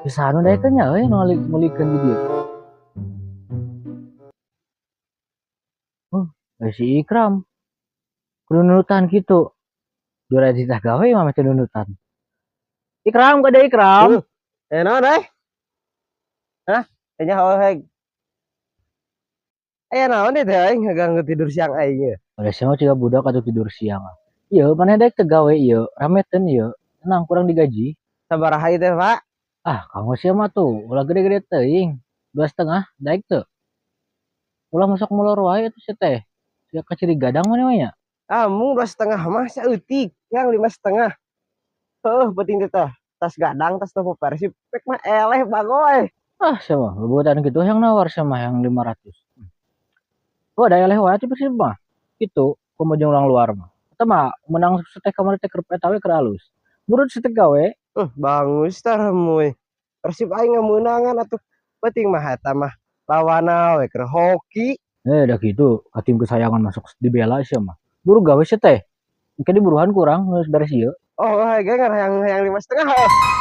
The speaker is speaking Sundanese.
Bisa anu daekeun nya euy nu meulikeun di dieu. Oh, si Ikram. Kudu nunutan kitu. Juara ditah gawe mah teh nunutan. Ikram ka deui Ikram. Naon euy? Hah? Nya heg. Aya naon teh aing ngaganggu tidur siang aing ye. Udah sia mah ciga budak atuh tidur siang. Ieu maneh daek teu gawe ieu, rameteun ieu. Tenang kurang digaji. Sabaraha ieu teh, Pak? Ah, kamu sia mah tuh ulah gede-gede teuing. 2,5 daek teu? Ulah masuk molor wae atuh sia teh. Sia kaciri gadang maneh mah nya. Ah, mung 2,5 mah saeutik, yang 5,5. Heuh, penting teh tah. Tas gadang, tas topo Persib, pek mah eleh bagoy. Ah, sia mah bebuatan kitu yang nawar sia mah yang 500. Oh, da eleh wae atuh Persib mah. Kitu, komo jeung urang luar mah. Eta mah menang setek kamari teh keur eta we keur alus. Burut setek gawe. Bangus tah remuy. Persib aing ngameunangan atuh. Penting mah eta mah lawanna we keur hoki. Eh, dah kitu, ka tim kesayangan masuk dibela sia mah. Buru gawe sia teh. Engke diburuhan kurang geus beres ieu. Oh, hege hayang hayang 5,5.